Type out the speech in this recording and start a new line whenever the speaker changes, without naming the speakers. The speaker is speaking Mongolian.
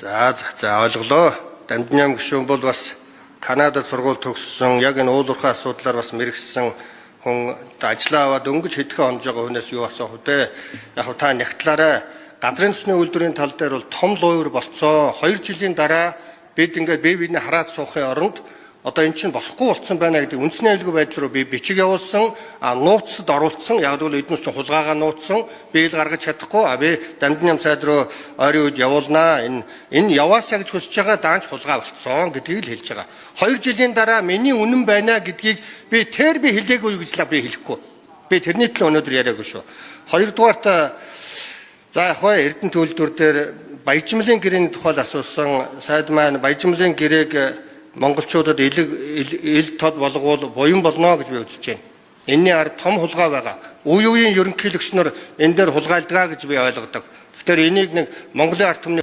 За за за ойлголоо. Дамдиням гишүүн бол бас Канадад сургууль төгссөн, яг энэ уулуурхай асуудлаар бас мэргэшсэн хүн одоо ажлаа аваад дөнгөж хэдхэн хонож байгаа хүнээс юу асуух вэ? Яг хав та нягтлаарай. Газрын тосны үйлдвэрийн тал дээр бол том луйвар болцсон. 2 жилийн дараа бид ингээд бие биенээ хараад суухын оронд одоо эн чинь болохгүй болцсон байна гэдэг үндэсний аюулгүй байдал руу би бичиг явуулсан, а нууцсад оруулсан. Яг л эднээс чинь хулгайгаа нууцсан. Би ил гаргаж чадахгүй. А би Дамдиням сайд руу ойрын үед явуулнаа. Энэ яваасаа гэж хүсэж байгаа даанч хулгай болцсон гэдгийг л хэлж байгаа. 2 жилийн дараа миний үнэн байна гэдгийг би тэр би хэлээгүй юу гэж л би хэлэхгүй. Би тэрний төлөө өнөөдөр яриаггүй шүү. Хоёрдугаарт за яг хаа Эрдэнэ төлөвлөр дээр баяжмлын гэрээний тухай л асуусан. Сайд маань баяжмлын гэрээг монголчуудад элэг ил тод болгоул буян болно гэж би үзэж байна. Энийний ард том хулгай байгаа. Үе үеийн ерөнхийлөгч нар энэ дээр хулгайлдгаа гэж би ойлгодог. Тэгэхээр энийг нэг Монголын ард түмний